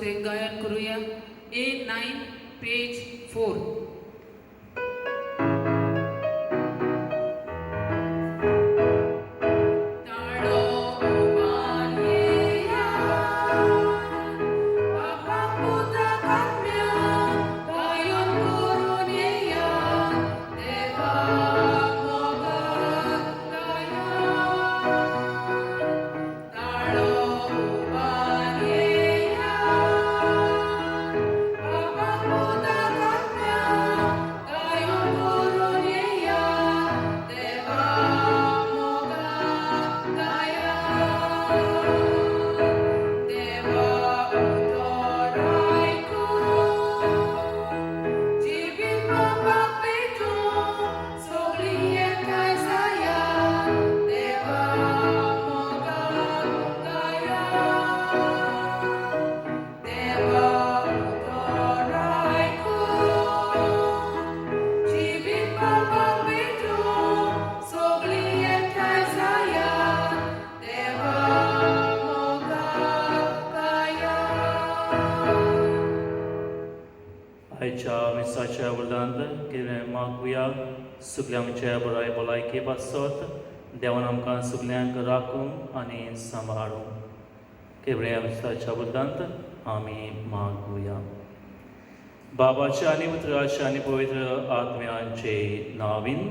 तें गायन करुया. A9 page 4. ताळो उबारया, बाबा पुता आत्म्या, गायन करून येया, देवा मोगाक गाया. ताळो उबारया, बाबा पुता आत्म्या, गायन करून येया, देवा मोगाक गाया. देवा उतर आयकून जिवीत बाबाक भेटून सगळीं एकठांय जाया, देवा मोगाक गाया. देवा उतर आयकून जिवीत बाबाक भेटून सगळीं एकठांय जाया, देवा मोगाक गाया. आयच्या मिसाच्या वरदांत कितें मागुया. सगल्या आमच्या बराय भलायके पासत देवान आमकां सगल्यांक राखूंक आनी सांबाळूंक केबऱ्या मिसाच्या वरदांत आमी मागुया. बाबाच्या आनी पुत्राच्या आनी पवित्र आत्म्यांचे नावीन.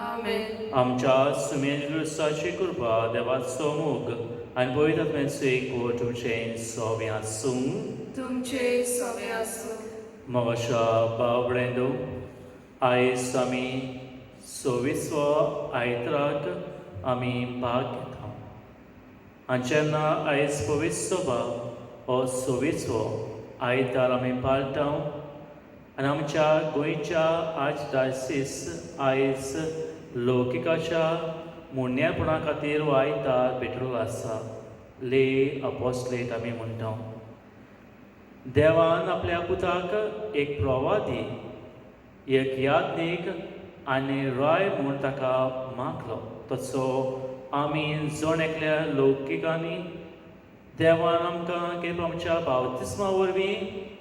आमेन. आमच्या सुमेर क्रिस्ताची कृपा, देवाचो मोग आनी पवित्र आत्म्याचो एकवट तुमचें सोबें आसूं. तुमचे सोबे आसूं. मोगाच्या भाव भयणींनो, आयज आमी सव्वीसवो आयतराक आमी भाग घेता आनी जेन्ना आयज पवित्र सभा हो सव्वीसवो आयतार आमी पाळटा आनी आमच्या गोंयच्या आर्चडायसीस आयज लौकिकाच्या मुण्यापणा खातीर हो आयतार भेटलेलो आसा. ले अपोस्लेट आमी म्हणटा. देवान आपल्या पुताक एक प्रवादी, एक याज्ञीक आनी राय म्हूण ताका मागलो. तसो आमी जण एकल्या लौकिकांनी देवान आमकां कितें आमच्या बाप्तिस्मा वरवीं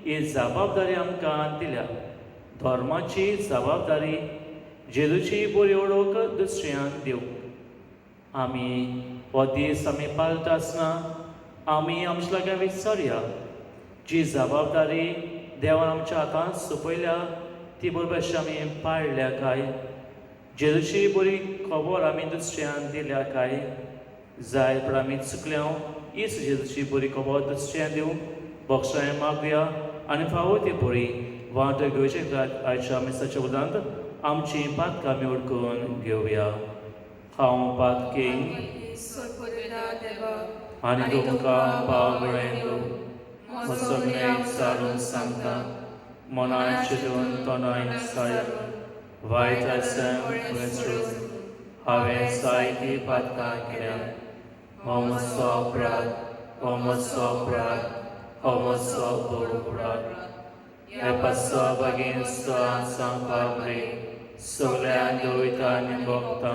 ही जबाबदारी आमकां दिल्या. धर्माची जबाबदारी, जेजूची बरी वळख दुसऱ्यांक दिवंक. आमी हो दीस आमी पाळटा आसतना आमी आमच्या लागीं विचारया, जी जबाबदारी देवान आमच्या हातांत सोंपयल्या ती बरोबर अशी आमी पाळल्या काय? जेजूची बरी खबर आमी दुसऱ्यांक दिल्या काय? जाय पण आमी चुकल्या, हीच जेजूची बरी खबर दुसऱ्यांक दिवंक बक्षां मागुया आनी फावो ती बरी वाट घेवचे. आयच्या मिसाच्या उदांत आमची पातकां आमी उडकून घेवया. हांव पातकी सोडपुरेला देवा आनी तुमकां भाव भयणींनो, सगळें विचारून सांगता, मनान चिंतून तोंडान सारून, वायट आसन सोडून हांवें जायतीं पातकां केल्या. हो म्हजो अपराध, हो म्हजो अपराध, हो म्हजो भोव अपराध. हे पासत भगिनेस्त सांत सगळ्या दुयेंतांनी भोगता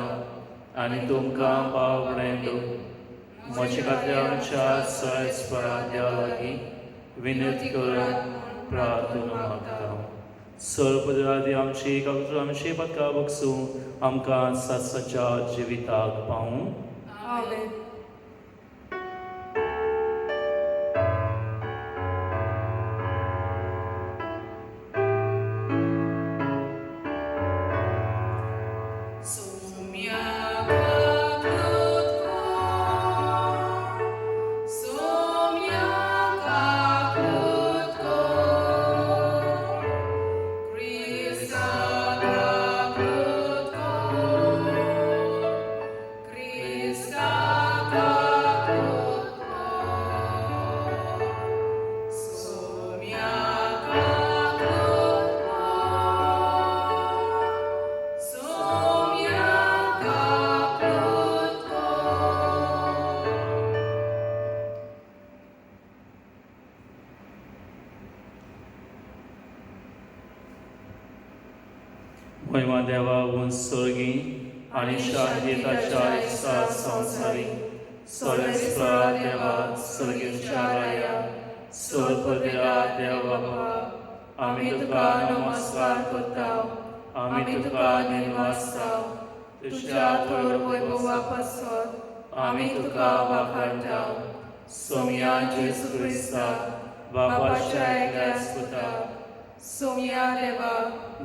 आनी तुमकां भाव भयणींनो, म्हजे खातीर आमच्या सर्वेस्परा देवा लागीं विनंती करून प्रार्थना मागता. सर्वपदरादी आमची कागद आमची पत्का बगसूं, आमकां सासच्या जिविताक पावूं. आमेन. सोम्या काकृत कोर, सोम्या काकृत कोर, क्रिस्ता काकृत कोर, क्रिस्ता काकृत कोर, सोम्या काकृत कोर, सोम्या काकृत कोर. महिमा देवा उंच स्वर्गी आणि शांती ताच्या इत्सा संवसारी. सर्वेस्परा देवा, स्वर्गीच्या राया, सोलपदरा देव बापा, आमी तुका नमस्कार करता, आमी तुका दिनवासता. तुज्या थोर वैभवा पासत आमी तुका वाखाणटा. सोमया जेजू क्रिस्ता, बापाच्या एकल्याच पुता, सोमया देवा,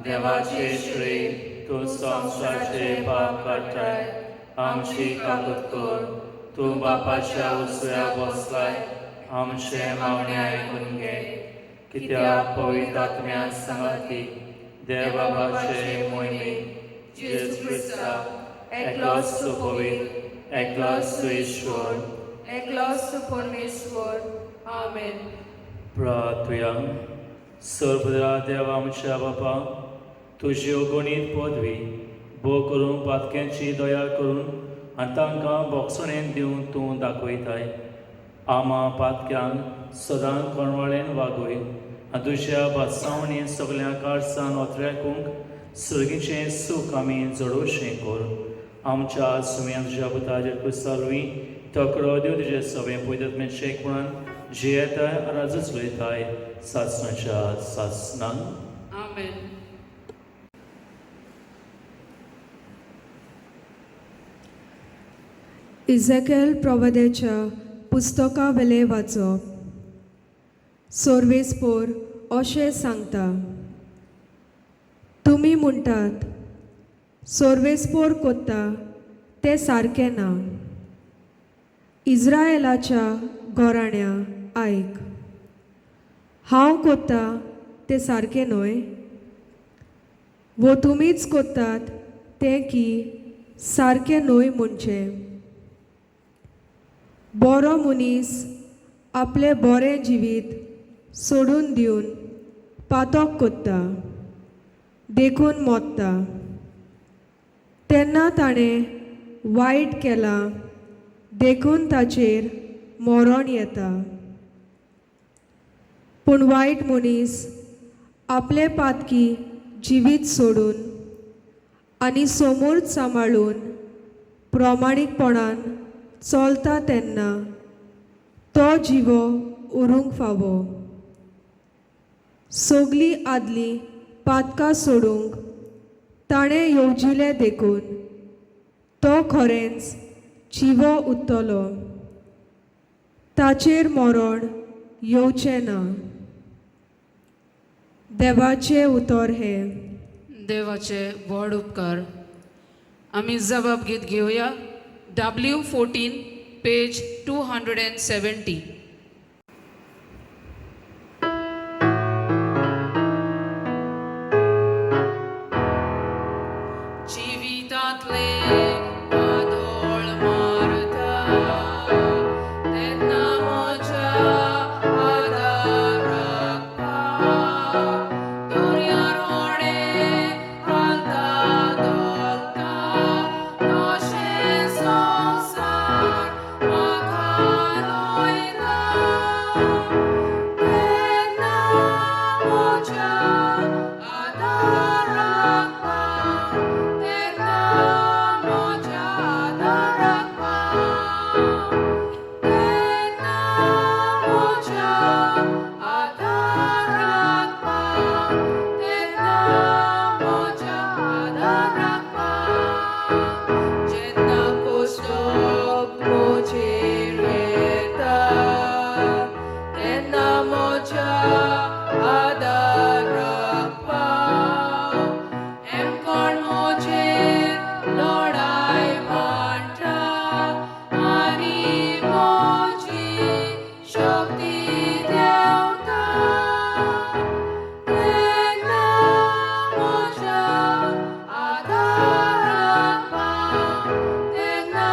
देवाचे श्री, तूं संवसाराचे पाप काडटाय, आमची काकूत कर. तूं बापाच्या उजव्या बसलाय, आमचें मागणें आयकून घे. कित्याक पवित्र आत्म्या सांगाती देव बाबाचे मोहिमेक जेजू क्रिस्ता, एकलोच तूं पवित्र, एकलोच तूं ईश्वर, एकलोच तूं परमेश्वर. आमेन. प्रार्थुया. सर्वदा देवा आमच्या बापा, तुजी अगणीत पदवी भो करून पातक्यांची दया करून आनी तांकां बोगसणेन दिवन तूं दाखयताय. आमा पातक्यांक सदां कोणवाळेन वागय आनी तुज्या बासावणी सगळ्या कारसान ओतऱ्याकूंक सर्गीचें सूख आमी जडोवशें कर. आमच्या सुम्या तुज्या पुताचेर क्रिस्तालवी तकडो देव तुजे सगळें पयतात मेनशें कोणान जियेताय राजूच वयताय सासणाच्या सासणान. आमेन. इजेकेल प्रवाद्याच्या पुस्तका वेलें वाचप. सोर्वेस्पोर अशें सांगता, तुमी म्हणटात सोर्वेस्पोर कोत्ता तें सारकें ना. इज्रायलाच्या घराण्या आयक, हांव कोत्ता तें सारकें न्हय वो तुमीच कोत्तात तें की सारकें न्हय म्हणचें. बरो मनीस आपलें बरें जिवीत सोडून दिवन पातक कोत्ता देखून मोत्ता, तेन्ना ताणें वायट केलां देखून ताचेर मरण येता. पूण वायट मनीस आपलें पातकी जिवीत सोडून आनी समोर सांबाळून प्रमाणीकपणान चलता तेन्ना तो जिवो उरूंक फावो. सगलीं आदलीं पातकां सोडूंक ताणें येवजिलें देखून तो खरेंच जिवो उरतलो, ताचेर मरण येवचें ना. देवाचें उतर हें. देवाचे व्हड उपकार. आमी जबाब गीत घेवया W 14 page 270. जिवितांतले वादळ मारता तेन्ना म्हज्या आदाराक पाव, दर्यार होडें हालता धोलता तशें संवसार म्हाका लोयता, तेन्ना म्हज्या आदाराक पाव, तेन्ना म्हज्या आदाराक पाव, तेन्ना म्हज्या आदाराक पाव, तेन्ना म्हज्या आदाराक पाव. जेन्ना कोसळप म्हजेर येता तेन्ना म्हज्या आदाराक पाव. एमकोण म्हजेर लढाय मांडटा आनी म्हजी शक्ती देंवता, तेन्ना म्हज्या आदाराक पाव, तेन्ना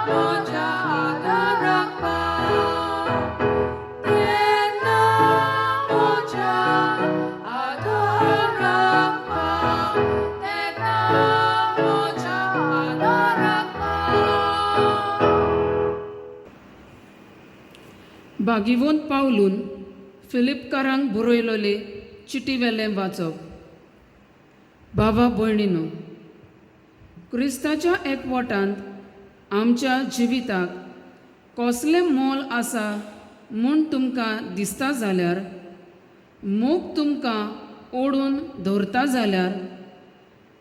म्हज्या आदाराक पाव, तेन्ना म्हज्या आदाराक पाव, तेन्ना म्हज्या आदाराक पाव. बागिवोन पावलून फिलिपकारांक बरयलोले चिटी वेलें वाचप. बाबा भयणीनो, क्रिस्ताच्या एकवटांत आमच्या जिविताक कसलें मोल आसा म्हूण तुमकां दिसता जाल्यार, मोग तुमकां ओडून दवरता जाल्यार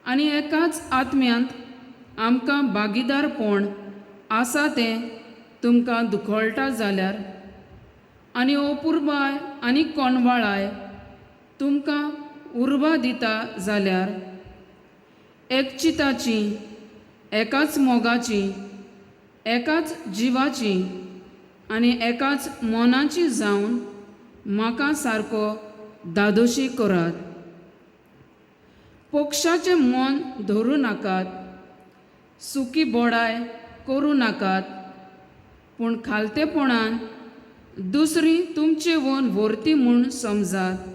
आनी एकाच आत्म्यांत आमकां भागीदारपण आसा तें तुमकां दुखळटा जाल्यार आनी अपुरबाय आनी कोणवाळाय तुमकां उर्बा दिता जाल्यार, एकचिताची, एकाच मोगाची, एकाच जिवाची आनी एकाच मनाची जावन म्हाका सारको धादोशी करात. पक्षाचें मन धरूं नाकात, सुकी बोडाय करूं नाकात, पूण खालतेपणान दुसरी तुमचे वन व्हरती म्हूण समजात.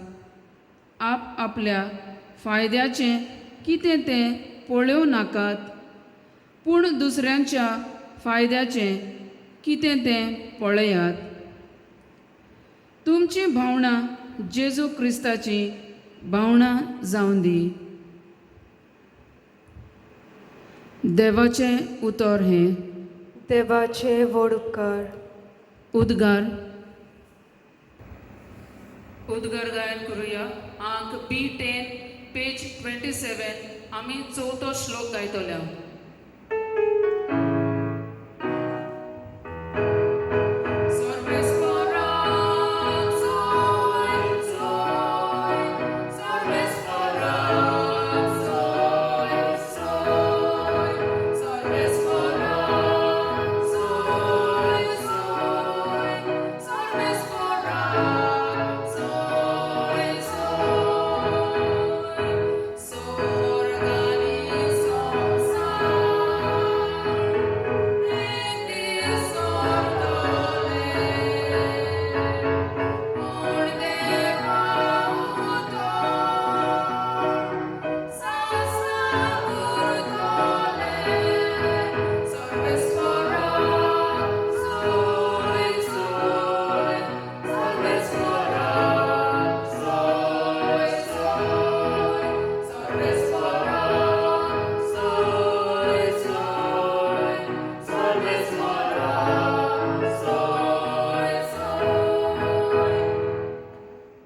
आप आपल्या फायद्याचें कितें तें पळोवं नाकात, पूण दुसऱ्यांच्या फायद्याचें कितें तें पळयात. तुमचीं भावणां जेजू क्रिस्ताची भावणां जावं दी. देवाचें उतर हें. देवाचे व्हड उपकार. उद्गार. उद्गार गायन करूया. आंक B10 page 27. आमी चवथो श्लोक गायतले.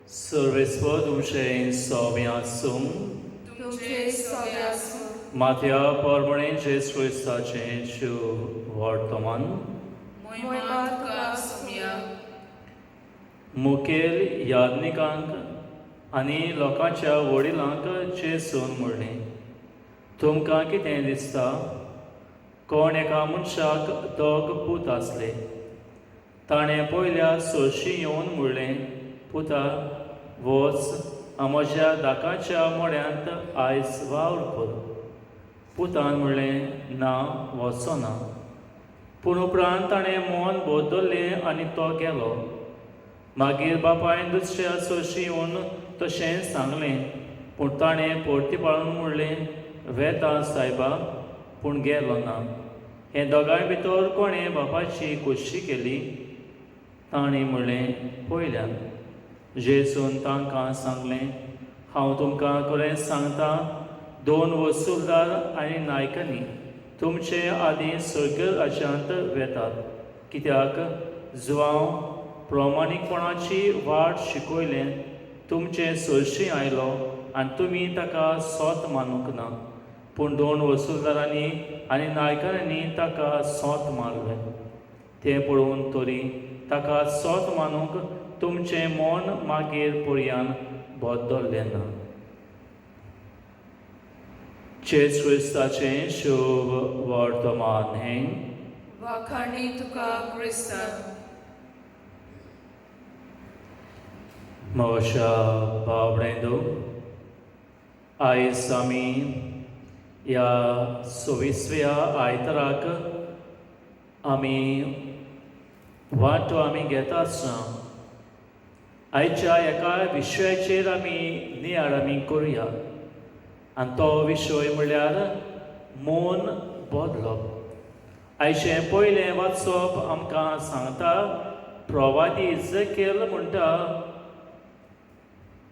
सर्वेस्पर तुमचें सोबें आसूं. तुमचे सगळे आसूं. माथ्या परमणे जेजू क्रिस्ताचें शुभ वर्तमान. मोहिमा तुका सोमया. मुखेल याज्ञिकांक आनी लोकांच्या वडिलांक जेजून म्हणलें, तुमकां कितें दिसता? कोण एका मनशाक दोग पूत आसले. ताणें पयल्या सोशी येवन म्हणलें, पुता, वच म्हज्या दाकाच्या मोड्यांत आयज वावर कर. पुतान म्हणलें, ना, वचो ना. पूण उपरांत ताणें मन बदल्लें आनी तो गेलो. मागीर बापायन दुसऱ्या सोशी येवन तशें सांगलें, पूण ताणें परतीपाळून म्हणलें, वेता सायबा, पूण गेलो ना. हे दोगांय भितर कोणें बापाची खोशी केली? ताणें म्हणलें, पयल्यान. जेजून तांकां सांगलें, हांव तुमकां खरें सांगता, दोन वसुलदार आनी नायकांनी तुमचे आदीं स्वर्ग राज्यांत वेतात. कित्याक जुवांव प्रमाणीकपणाची वाट शिकयलें तुमचे सोरशी आयलो आनी तुमी ताका सोत मानूंक ना, पूण दोन वसुलदारांनी आनी नायकांनी ताका सोत मारलें. तें पळोवन तरी ताका सोत मानूंक तुमचें मन मागीर पर्यान बदल्लें ना. जेजू क्रिस्ताचें शुभ वर्तमान हें. वाखाणी तुका क्रिस्ता. म्हज्या भावणेंदो, आयज आमी ह्या सव्वीसव्या आयताराक आमी वांटो आमी घेता आसतना आयच्या एका विशयाचेर आमी नियाळ आमी करुया आनी तो विशय म्हणल्यार मन बदलप. आयचें पयलें वाचप आमकां सांगता, प्रवादी इजकेल म्हणटा,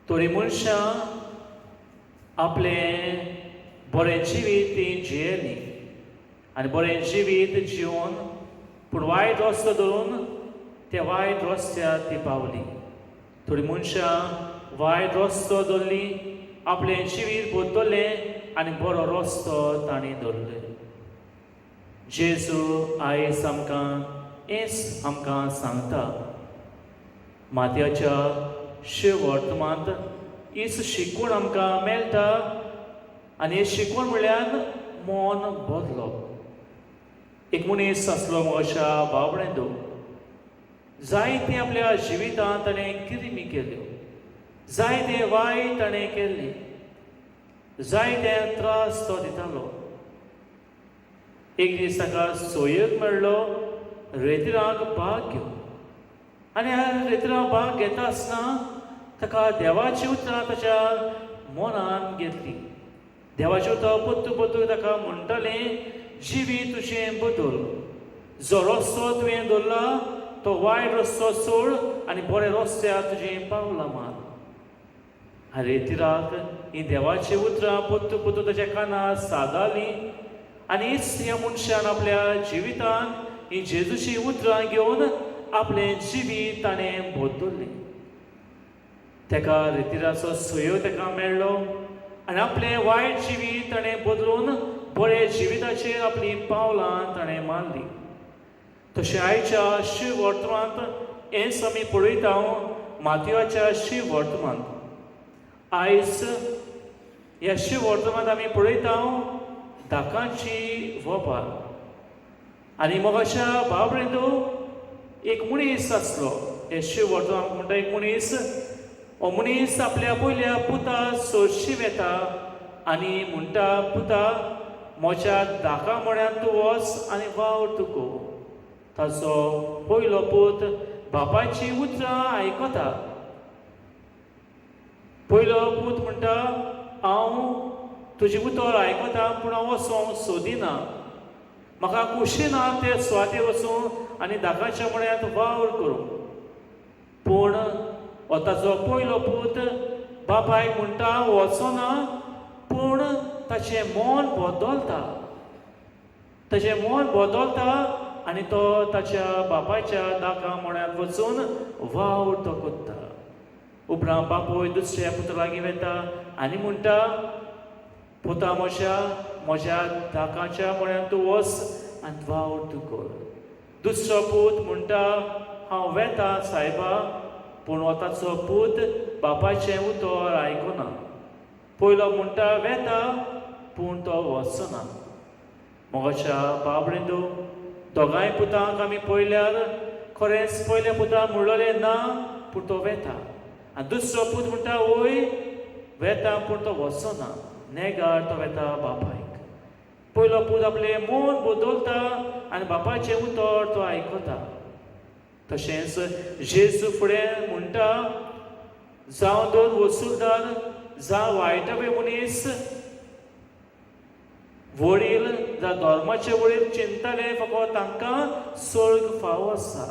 तरी मनशां आपलें बरें जिवीत तीं जियेलीं आनी बरें जिवीत जिवन पूण वायट रस्तो धरून त्या वायट रस्त्यार ती पावली. थोडीं मनशां वायट रस्तो धरली, आपलें जिवीत बदललें आनी बरो रस्तो तांणी धरले. जेजू आयज आमकां हेंच आमकां सांगता. मातयाच्या शिववर्तमांत हीच शिकवण आमकां मेळटा आनी ही शिकवण म्हळ्यार मन बदलप. एक मनीस आसलो अशा बाबडेंदो, जायते आपल्या जिवितांत ताणें किरमी केल्यो, जायते वायट ताणें केल्ले, जायते त्रास तो दितालो. एक दीस ताका सोयक मेळ्ळो रेतिराक भाग घेवन आनी ह्या रेतिराक भाग घेता आसतना ताका देवाची उतरां ताच्या मनान घेतली. देवाची उतरां पत्तू पत्तू ताका म्हणटालें, जिवीत तुजें बदल, जो रस्तो तुवें धरला तो वायट रस्तो सोड आनी बरे रस्त्यार तुजें पावलां मार. रेतिराक ही देवाची उतरां पत्तू पत्तू ताच्या कानार सादालीं आनी हीच ह्या मनशान आपल्या जिवितान ही जेजूची उतरां घेवन आपलें जिवीत ताणें बदल्लें. ताका रेतिराचो सयो ताका मेळ्ळो आनी आपलें वायट जिवीत ताणें बदलून बरे जिविताचेर आपलीं पावलां ताणें मारलीं. तशें आयच्या शिव वर्तमांत हेंच आमी पळयता मातयाच्या शिव वर्तमांत. आयज ह्या शिव वर्तमांत आमी पळयता धाकांची वपार. आनी मोगाच्या बाबरेंदो एक मनीस आसलो, हे शिव वर्तमान म्हणटा एक मनीस, हो मनीस आपल्या पयल्या पुता सोरशी वेता आनी म्हणटा, पुता म्हज्या धाका म्हऱ्यांत तूं वच आनी वावर तूं कर. ताचो पयलो पूत बापायची उतरां आयकता. पयलो पूत म्हणटा, हांव तुजें उतर आयकता पूण हांव वचोंक सोदिना, म्हाका खोशी ना ते सुवातेर वचूं आनी धाकाच्या म्हऱ्यांत वावर करूं. पूण हो ताचो पयलो पूत बापायक म्हणटा वचना, पूण ताचें मन बदलता, ताचें मन बदलता आनी तो ताच्या बापायच्या दाका म्हऱ्यांत वचून वावर तो करता. उपरांत बापूय दुसऱ्या पुता लागीं वता आनी म्हणटा, पुता म्हज्या म्हज्या दाकाच्या म्हऱ्यांत तूं वच आनी वावर तूं कर. दुसरो पूत म्हणटा, हांव वेता सायबा, पूण हो ताचो पूत बापायचें उतर आयकना. पयलो म्हणटा वेता, पूण तो वचना. मोगाच्या बाबडेंदो दोगांय पुतांक आमी पळयल्यार खरेंच पयल्या पुताक म्हणलें ना, पूण तो वेता. आनी दुसरो पूत म्हणटा वय वेता, पूण तो वचना, नेगार तो वेता बापायक. पयलो पूत आपलें मन बदलता आनी बापायचें उतर तो आयकता. तशेंच जेजू फुडें म्हणटा, जावं दोन वसुलदार, जावं वायटवे मनीस वडील, जावं धर्माचे वडील चिंतताले फकत तांकां स्वर्ग फावो आसा,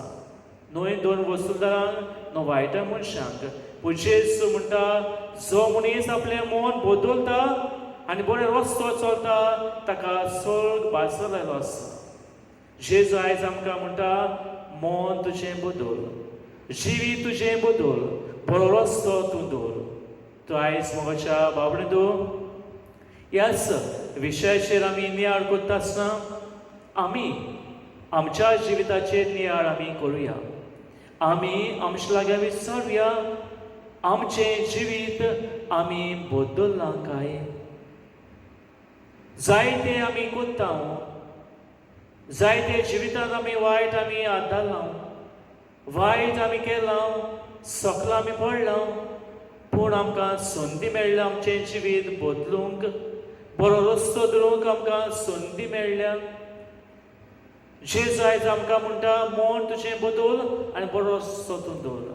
न्हय दोन वसुलदारांक, न्हय वायट मनशांक. पूण जेजू म्हणटा, जो मनीस आपलें मन बदलता आनी बरे रस्तो चलता ताका स्वर्ग भासलेलो आसा. जेजू आयज आमकां म्हणटा, मन तुजें बदल, जिवीत तुजें बदल, बरो रस्तो तूं दवर. तूं आयज मोगाच्या बाबडेंदो ह्याच विशयाचेर आमी नियाळ करता आसतना आमी आमच्या जिविताचेर नियाळ आमी करुया. आमी आमच्या लागीं विचारुया, आमचें जिवीत आमी बदल्लां काय? जायते आमी करता, जायते जिवितांत आमी वायट आमी आदारलां, वायट आमी केलां, सकलां आमी पडलां, पूण आमकां संदी मेळ्ळ्या आमचें जिवीत बदलूंक, बरो रस्तो धरूंक आमकां संदी मेळ्ळ्या. जेजू आयज आमकां म्हणटा, मन तुजें बदल आनी बरो रस्तो तूं दवर.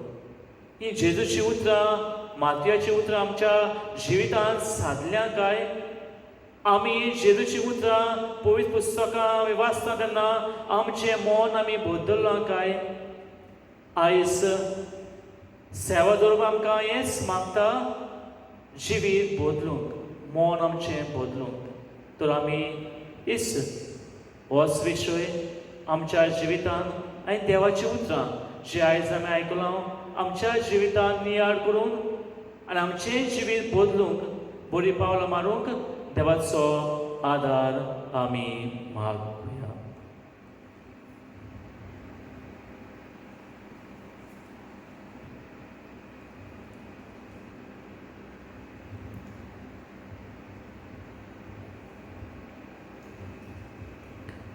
ही जेजूची उतरां, मातयाची उतरां आमच्या जिवितांत सादल्या काय? आमी जेजूची उतरां पवित्र पुस्तकां आमी वाचता तेन्ना आमचें मन आमी बदल्लां काय? आयज सेवा धर्म आमकां हेंच मागता, जिवीत बदलूंक, मन आमचें बदलूंक. तर आमी इस होच विशय आमच्या जिवितांत आनी देवाची उतरां जे आयज आमी आयकलां आमच्या जिवितांत नियाळ करूंक आनी आमचें जिवीत बदलूंक बरी पावलां मारूंक देवाचो आदार आमी मागुया.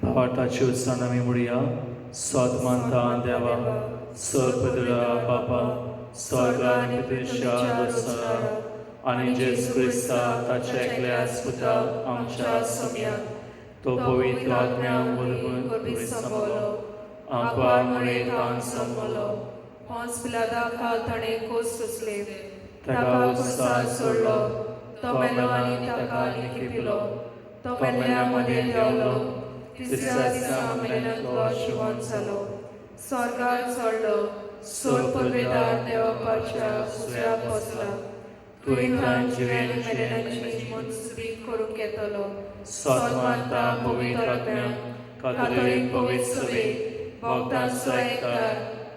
भावार्थाची उत्सान आमी म्हणुया. सोद मानता देवा, सर्पदुरा बापा, स्वर्ग आनी पृथ्वीच्या रचणारा आनी जेजू क्रिस्ता ताच्या एकल्या पुता आमच्या सोम्या, तो पवित्र आत्म्या वरवीं सांबाळलो, आंकवार मुळे तान सांबाळलो, पोंस पिलादा ताणें कोस सोंसले, ताका उत्साह सोडलो, तो मेलो आनी ताका लिखिपिलो, तो मेल्ल्या मदें देंवलो, तिसऱ्या दिसा मेल्ल्यांतलो जिवंत जालो, स्वर्गार चडलो, सोड पुर्वेदार देवापाच्या उजव्याक बसला, तुवें जिवे आनी मेल्ल्यांची मनसुबी करूंक येतलो. सोद मानता पवित्र आत्म्या, कातोलीक पवित्र सभेक, भक्तांचो एकतार,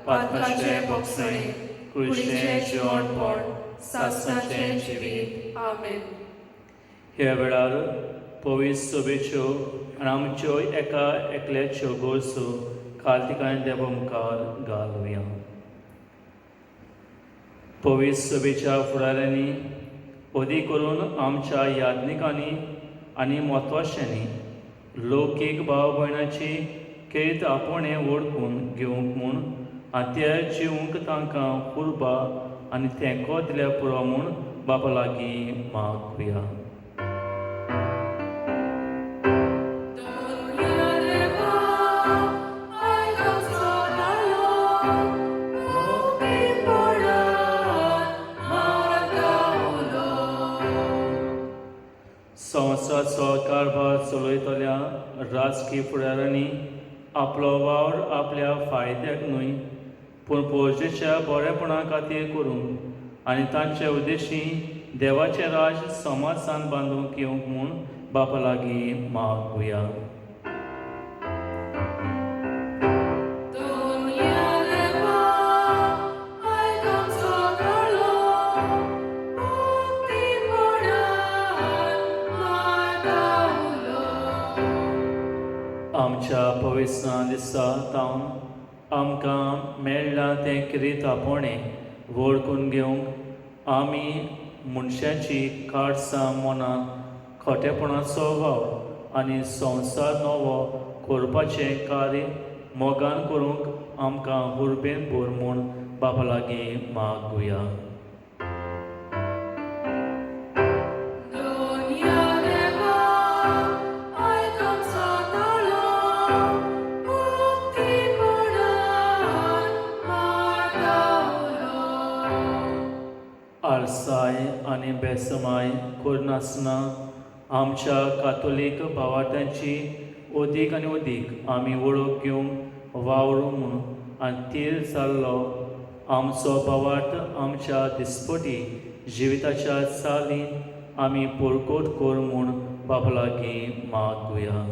पातकाचें भोगसणें, कुडीचें जिवणपण, सासणाचें जिवीत. आमेन. ह्या वेळार पवित्र सभेच्यो आनी आमच्यो एका एकल्याच्यो गरजो कार्तिकायन देवा मुखार घालुया. पवित्र सभेच्या फुडाऱ्यांनी, अदीक करून आमच्या याज्ञिकांनी आनी म्हत्वाच्यांनी लौकीक भाव भयणाची खेत आपोवणें वळखून घेवंक म्हूण आनी ते जिवंक तांकां उर्बा आनी तेंको दिल्यार पुरो म्हूण बापा लागीं मागुया. संवसाराचो कारभार चलयतल्या राजकीय फुडाऱ्यांनी आपलो वावर आपल्या फायद्याक न्हय पूण पोरजेच्या बरेपणा खातीर करूंक आनी तांचे उद्देशी देवाचें राज समाजान बांदूंक येवंक म्हूण बापा लागीं मागुया. आमच्या पवित्र दिसा तावन आमकां मेळ्ळां तें किरीत आपोवणें वळखून घेवंक आमी मनशाची काळसां मनां खोटेपणाचो वावर आनी संवसार नवो करपाचें कार्य मोगान करूंक आमकां उर्बेन भर म्हूण बापा लागीं मागुया. आळसाय आनी बेसमाय करनासतना आमच्या कातोलीक भावार्थ्यांची अदीक आनी अदीक आमी वळख घेवंक वावरूं म्हूण आनी तीर जाल्लो आमचो भावार्थ आमच्या दिसपटी जिविताच्या चालीन आमी परकोट कर म्हूण बापा लागीं मागुया.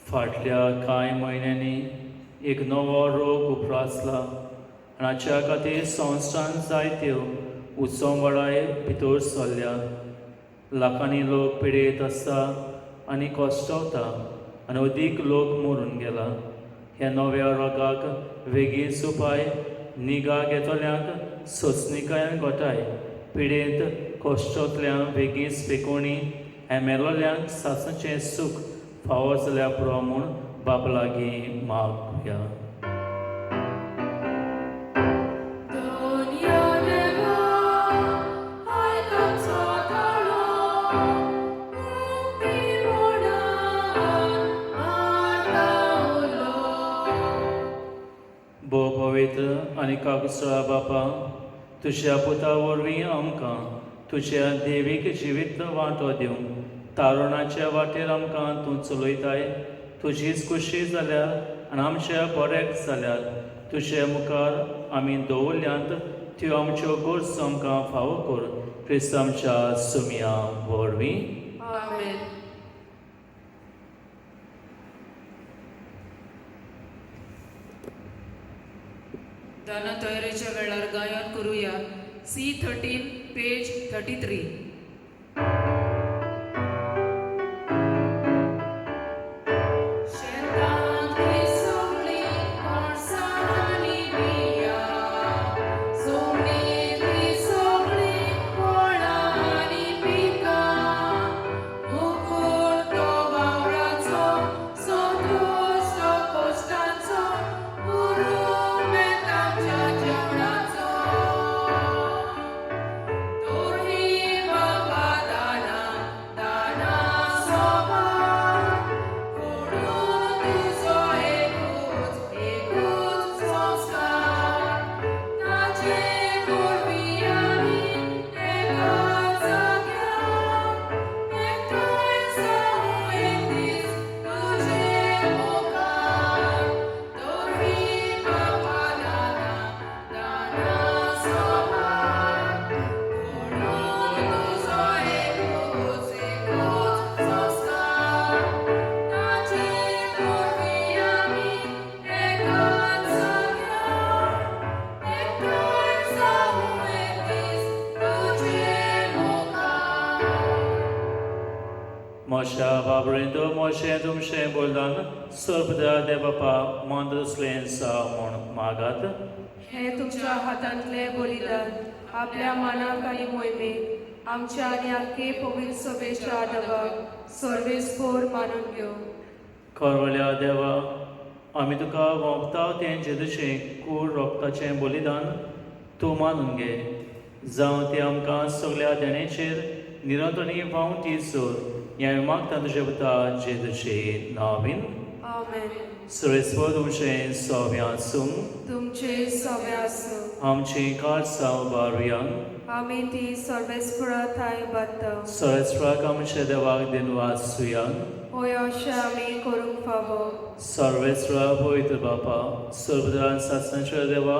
फाटल्या कांय म्हयन्यांनी एक नवो रोग उप्रासला आनी हाच्या खातीर संस्थान जायत्यो उत्सवळाय भितर सरल्या. लाखांनी लोक पिडेत आसता आनी कश्टवता आनी अदीक लोक मरून गेला. ह्या नव्या रोगाक वेगींच उपाय निगा घेतल्यांक सोंसणिकायेन घोटाय, पिडेंत कश्टोतल्यांक वेगींच पेकोवणी आनी मेलोल्यांक सासणाचें सूख फावो जाल्यार पुरो म्हूण बापा लागीं मागुया. भोव पवित्र आनी काकुसळा बापा, तुज्या पुता वरवीं आमकां तुज्या देवीक जिवीत वांटो दिवंक तारुणाच्या वाटेर आमकां तूं चलयताय. तुजीच खुशी जाल्यार आनी आमच्या बऱ्याक जाल्यार तुजे मुखार आमी दवरल्यांत त्यो आमच्यो गरजो आमकां फावो कर क्रिस्त आमच्या सुमया वरवीं. आमेन. दाना तयारेच्या वेळार गायन करूया C 13 page 33. शेतांतली सगळी कोळसाणी बिया, जमनींतली सगळी फळां आनी पिकां, मुकूट तो वावराचो, संतोश तो कश्टांचो, पुरुमेंत आमच्या जेवणाचो. तोरी बाबा दाना दाना सोबा, कोडून तुजो एकूच एकूच संस्कार, ताचे वरवीं आमी एका जाग्यार एकठांय जावं एक दीस तुजे मुखार. तोरी बाबा दाना दाना सोबा, कोडून तुजो एकूच एकूच संस्कार, ताचे वरवीं आमी एका जाग्यार एकठांय जावं एक दीस तुजे मुखार. मोशा बाबरेंदो मोशें तुमचें बोलदान सर्पदा दे बापा मन दुसलें सा म्हूण मागात. हे तुमच्या हातांतले बलिदान आपल्या मानाक आनी मोहिमेक आमच्या आनी आख्खे पवित्र सभेच्या आदवाक सर्वेस्पोर मानून घेवं. खरवल्या देवा, आमी तुका वोंपता तें जेजूचें कूड रोगताचें बलिदान तूं मानून घे, जावं तें आमकां सगल्या देणेचेर निरंतरणी व्हांवती सोर ह्या मागता तुज्या पुता जेजूचे नांवीन. आमेन. सुरेस्वर तुमचें सव्या आसूं. तुमचे सवे आसूं. आमचीं कारसांव बारुया. आमी ती सर्वेस्पोरा थांय बांदता. सरेस्वराक आमच्या देवाक दिनवास सुया. होय, अशें आमी करूंक फावो. सर्वेस्वरा पवित्र बापा, सर्वदान सासणाच्या देवा,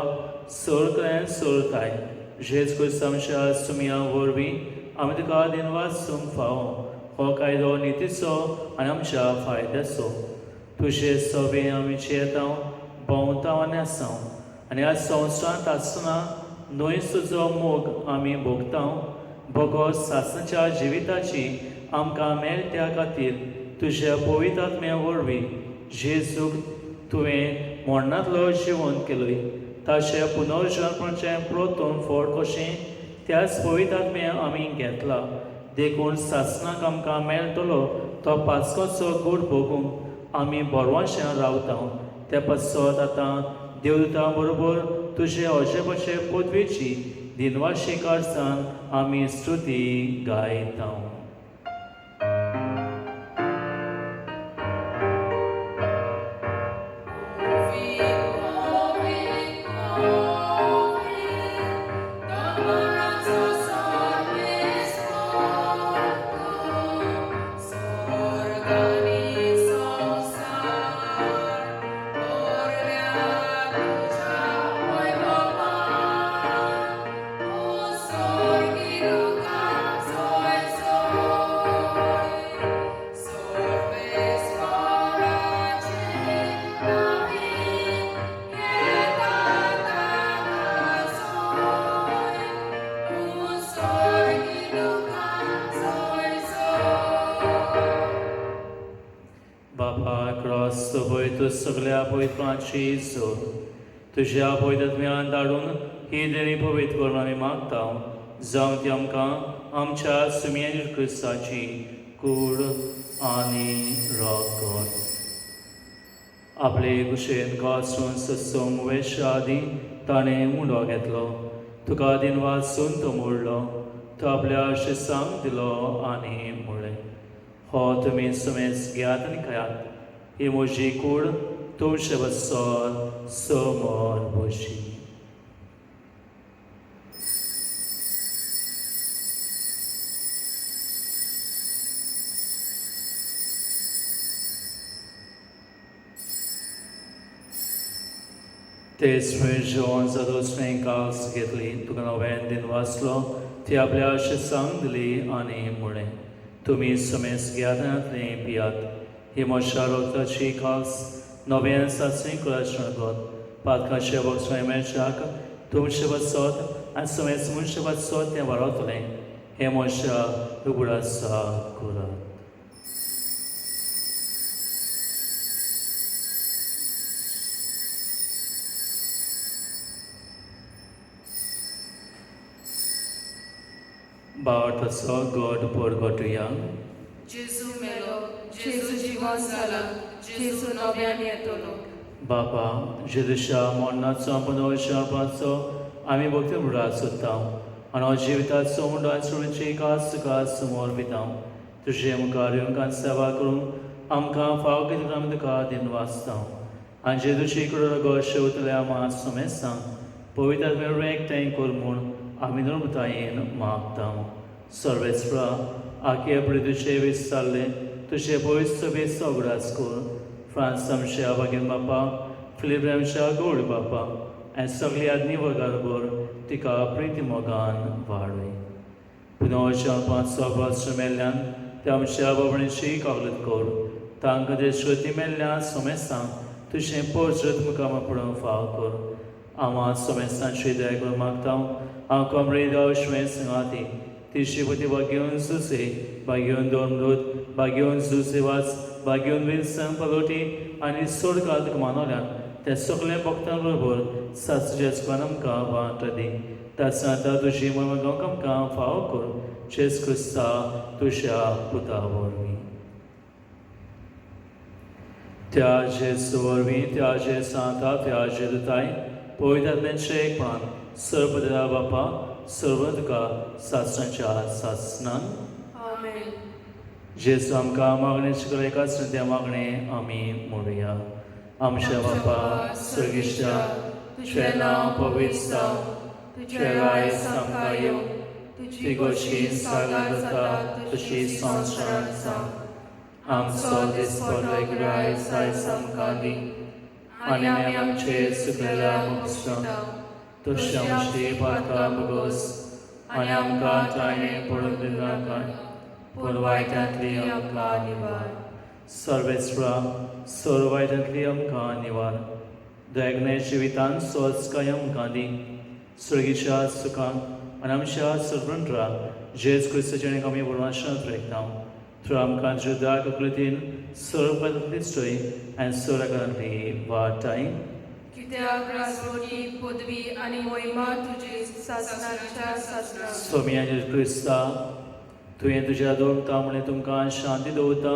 सोर सोरताय जेज क्रिस्त आमच्या सुमया वरवीं आमी तुका दिनवास सूंक फावो. हो कायदो नितीचो आनी आमच्या फायद्याचो. तुजे सवे आमी चेताव भोंवताव आनी आसाव आनी ह्या संवसारांत आसतना न्हय तुजो मोग आमी भोगताव भोगो सासणाच्या जिविताची आमकां मेळट्या खातीर तुज्या पवित्र आत्म्या वरवीं जेजूक तुवें मरणांतलो जिवंत केलोय ताचें पुनर्जन्माचें प्रोतून फळ कशें त्याच पवित्र आत्म्या आमी घेतला. देखून सासणाक आमकां मेळटलो तो पास्कोचो गूण भोगूंक आमी बरवाशें रावता. ते पासत आतां देवदूता बरोबर तुजे अजेपशे पदवेची दिनवाशी कारसान आमी स्तुती गायता. ओवी ओवी ओवी दोंगराचो सर्वेस्पोर तूं, स्वर्गानी संवसार भरल्या तुज्या वैभवान, तूं स्वर्गी तुका सोय सोय, सर्वेस्पोराचे नांवीं येता ताका सोय, तूं स्वर्गी तुका सोय सोय. बाबा क्रॉस पळय तूं सगल्या पवित्रांची जोर तुज्या पवित्र धाडून ही देणी पवित्र करून आमी मागता, जावं ती आमकां आमच्या सुमयेर क्रिस्ताची कूड आनी रगत. आपले कुशेन कासून सत्संग वेशा आदी ताणें उंडो घेतलो, तुका दिनवासून तो मोडलो, तो आपल्या शिसांक दिलो आनी म्हणलें, हो तुमी सुमेज घेयात आनी खायात, ही म्हजी कूड तुमचे बसोन समोर बशी. तेच फुडें जेवण जातूच तुवें कास घेतली, तुका नव्यान दिन वाचलो, ती आपल्या शिसांक दिली आनी म्हळें, तुमी समेस घेयात आनी पियात. ही म्हज्या रगताची कास नव्यान सासणी कुळाचो पातकाचे बक्षाय मेळच्याक तुमचे बसत आनी समेस मनशे बसत तें वाडवतलें. हें म्हज्या उगडासा करात. भावार्थाचो गट परगटुया. जेजू मेलो, जेजू जिवन जाला, जेजू नव्यान येतलो. बापा, जेजूच्या मरणाचो पुनर्शापाचो आमी भक्ती उगडास सोदता आनी हो जिविताचो मुंडा सोडूची कास तुका समर्पिता. तुजे मुखार येवंक आनी सेवा करूंक आमकां फाव कितें आमी तुका दिन वाचता. आनी जेजूची कडेन रगत शेवतल्या आमा समेस्तांक पवित्र मेळून एकठांय कर म्हूण आमी नर्मतायेन मागता. सर्वेस्परा, आखे प्रितीचे विस्तारले तुजे पयस सभेचो उगडास कर. फ्रांस आमच्या बागेन बापा, फिलीप आमच्या गोड बापा आनी सगळी आदनी वर्गार तिका प्रिती मोगान वाडय. पुनवच्या पांच वर्स मेल्ल्यान ते आमच्या बाबणीची कागलत कर. तांकां ते श्रुती मेल्ल्या समेस्तांक तुजें पोरजत मुखार पडूंक फाव कर. आमा समेस्तांची दया करून मागता. हांव कमरे दाव श्वें संगाती तिशी पती भाग्योन सुसे, भाग्योन दोन, भाग्योन सुसेवास, भाग्योन विन्सन पलोटी आनी सोडकात मानवल्यान त्या सगळ्या भक्तां बरोबर सासुच्या सुखान आमकां वाट दी. ताचा आतां तुजी मर्म आमकां फाव कर, जेस क्रिस्ता तुज्या पुता वरवीं. त्या जेजू वरवीं, त्या जे सांता, त्या जेजुताय पवित्र आत्म्यांचे एकपणान सर्व बापा सर्व तुका सासणाच्या सासणान. आमेन. जेजू आमकां मागणें शिकयलें एकाच त्या मागणें आमी म्हणुया. आमच्या बापा सर्गेश्टा, तुजें नांव पवित्र जावं, तुजें राज आमकां येवं, तुजी गोशी सागर जाता तशी संवसारांत जावं. आमचो दिसपडलो ग्राय आयज आमकां दी आनी आमी आमचे चुकलेल्या मुक्ता तशी आमची पातकां भोगोस आनी आमकां ताणे पडून दिनाका, पूण वायटांतली आमकां निवार. सर्वेस्परा, सर्व वायटांतली आमकां निवार. दयागणे जिवितान स्वस्काय आमकां दी. स्वर्गीच्या सुखान आनी आमच्या सर्वंट्रा जेज क्रिस्ताचें आमी बरोवपाक रेखता. थ्रू आमकां जुदा ककृतीन सर्व दिसतोय आनी सर्वकारांतली वाटाय. कित्याक राजवटी, पदवी आनी मोहिमा तुजी सासणाच्या सासणाक. स्वामी जेजू क्रिस्ता, तुवें तुज्या दवरता म्हणलें, तुमकां शांती दवरता,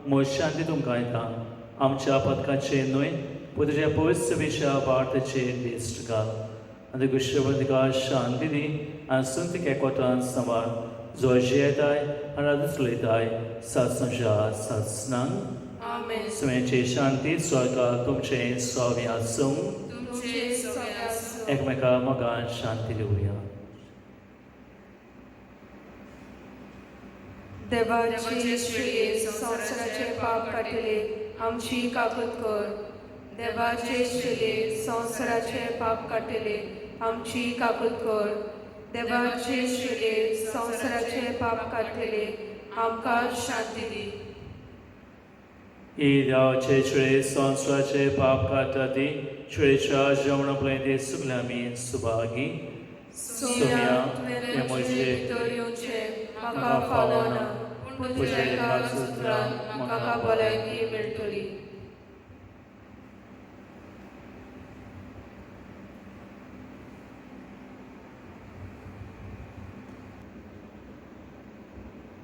म्हज शांती तुमकां येता. आमच्या पदकाचेर न्हय पूण तुज्या पवित्र सभेच्या वार्ताचेर दिश्ट घाल आनी तुका तुका शांती दी आनी सुंत एकवटान सांबाळ, जो जियेताय आनी राजूच उलयताय सासणाच्या सासणांक. आमेन. स्वामीची शांती स्वर्गा तुमचें स्वामी आसूं. तुमचे सगळे आसूं. एकमेका मोगान शांती दिवया. देवाचे शिळये, संवसाराचे पाप काडटले, आमची काकूत कर. देवाचे शिले, संवसाराचे पाप काडटले, आमची काकूत कर. देवाचे शिले, संवसाराचे पाप काडटले, आमकां शांती दी. ही देवाचे छळे संवसाराचे पाप काडटा ती छळेच्या जेवणा पळय ते सगळे आमी सुभागी. सोम्या, तुवें म्हजे भितर येवचें म्हाका फावना, पूण तुज्या एका सुत्रान म्हाका भलायकी मेळटली.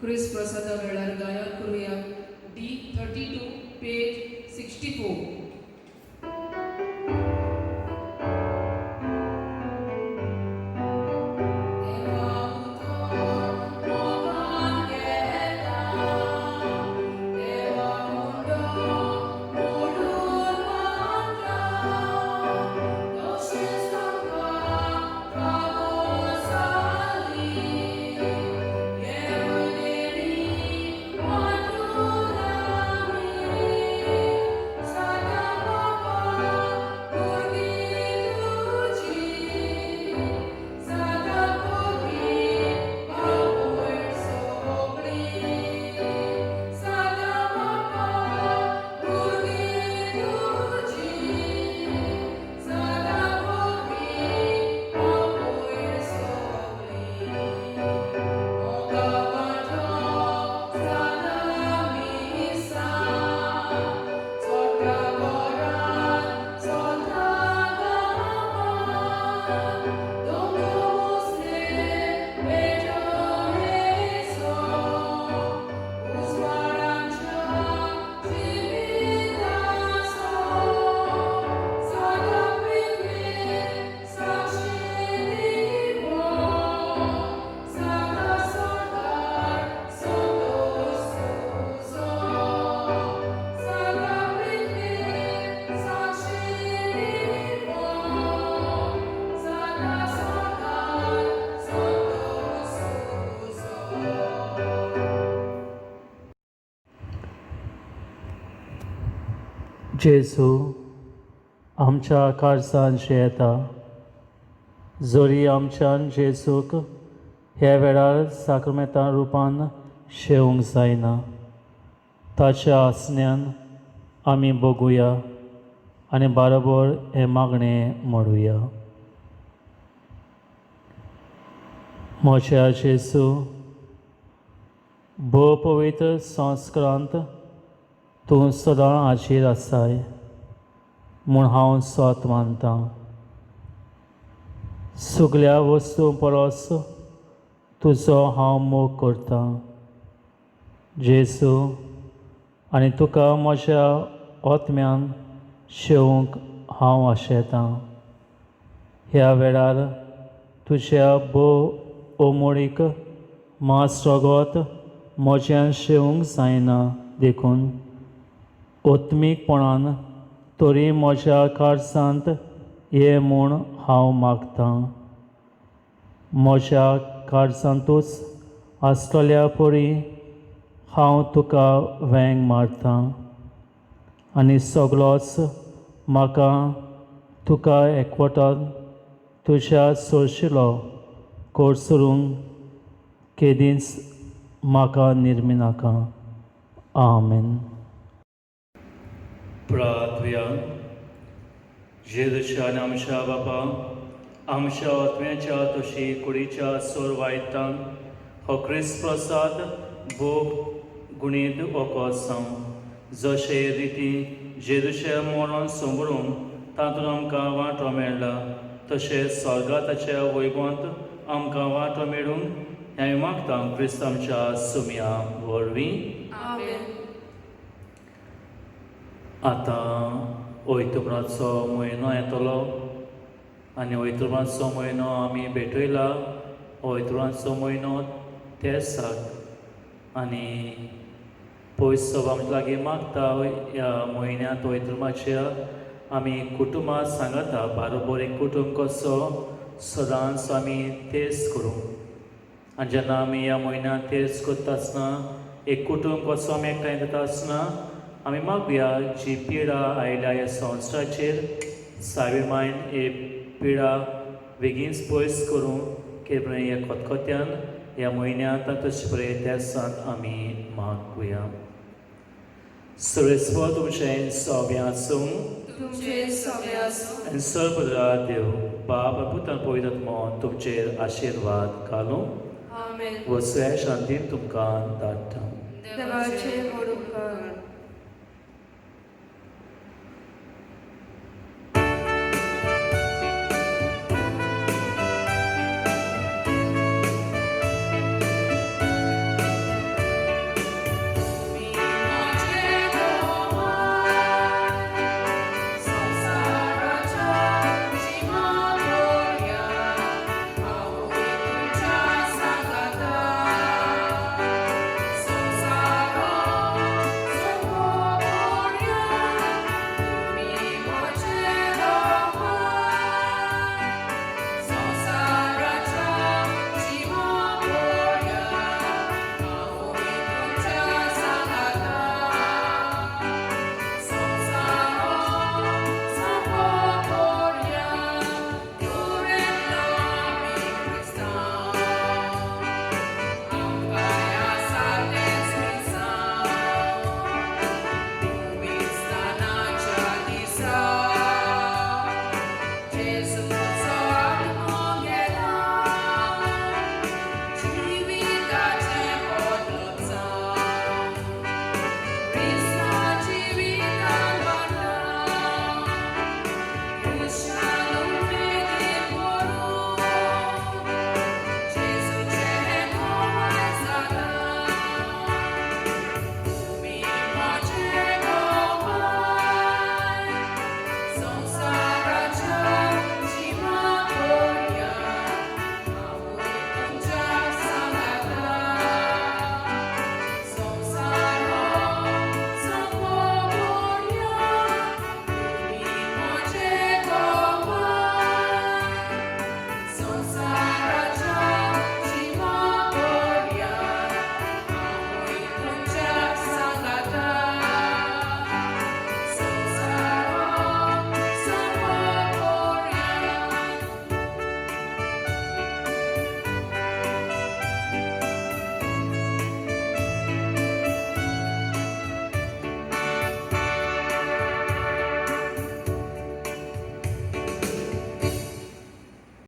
क्रिस्त प्रसादा वेळार गायन करुया. D 32, page 64. जेजू आमच्या काळजान येता. जरी आमच्यान जेजूक ह्या वेळार साक्रमेंता रुपान शेवंक जायना, ताच्या आसण्यान आमी बघुया आनी बारोबर हें मागणें म्हणुया. म्हज्या जेजू, भोव पवित्र संस्कारांत तूं सदां हाजीर आसाय म्हूण हांव सत मानतां. सगल्या वस्तूं परस तुजो हांव मोग करतां जेजू, आनी तुका म्हज्या आत्म्यान शेवंक हांव आशेतां. ह्या वेळार तुज्या भोव अमोळीक मांस रगत म्हज्यान शेवंक जायना, देखून आत्मीकपणान तरी म्हज्या काळजांत ये म्हूण हांव मागतां. म्हज्या काळजांतूच आसतल्या परी हांव तुका वेंग मारतां आनी सगलोच म्हाका तुका एकवटान तुज्या सोरशिलो कोर्सरूंक केदींच म्हाका निर्मिनाका. आमेन. प्रार्थुया. जेजूच्या आनी आमच्या बापा, आमच्या आत्म्याच्या तशी कुडीच्या सोर वायतान हो क्रिस्त प्रसाद भोग गुणीत वखद जावं. जशे रिती जेजूचें मरण सोंबरून तातूंत आमकां वांटो मेळ्ळा, तशें स्वर्गाताच्या वैभवांत आमकां वांटो मेळूंक हें मागता क्रिस्त आमच्या सुमया वरवीं. आमेन. आतां ओयतुब्राचो म्हयनो येतलो आनी ओयतुब्राचो म्हयनो आमी भेटयला. ओयतुब्राचो म्हयनो तेसाक आनी पयसो आमच्या लागीं मागता. ह्या म्हयन्यांत ओयतुब्राच्या आमी कुटुंबां सांगाता बारोबर एक कुटुंब कसो सदांच आमी तेस करूं. आनी जेन्ना आमी ह्या म्हयन्यांत तेस करता आसतना, एक कुटुंब कसो आमी एकठांय जाता आसतना, आमी मागुया जी पिडा आयल्या ह्या संवसाराचेर, सावी मायन ही पिडा बेगीनच पयस करूं केपणें ह्या खतखत्यान ह्या म्हयन्यांत तशें पळय तेसांत आमी मागुया. सर्वेस्पर तुमचें सोबें आसूं. तुमचे सगळे आसूं. आनी सर्वदा देव बाप, पुतान, पवित्र आत्मो तुमचेर आशिर्वाद घालूं. आमेन. वसुया, शांतीन तुमकां धाडटा. देवाचे व्हड उपकार.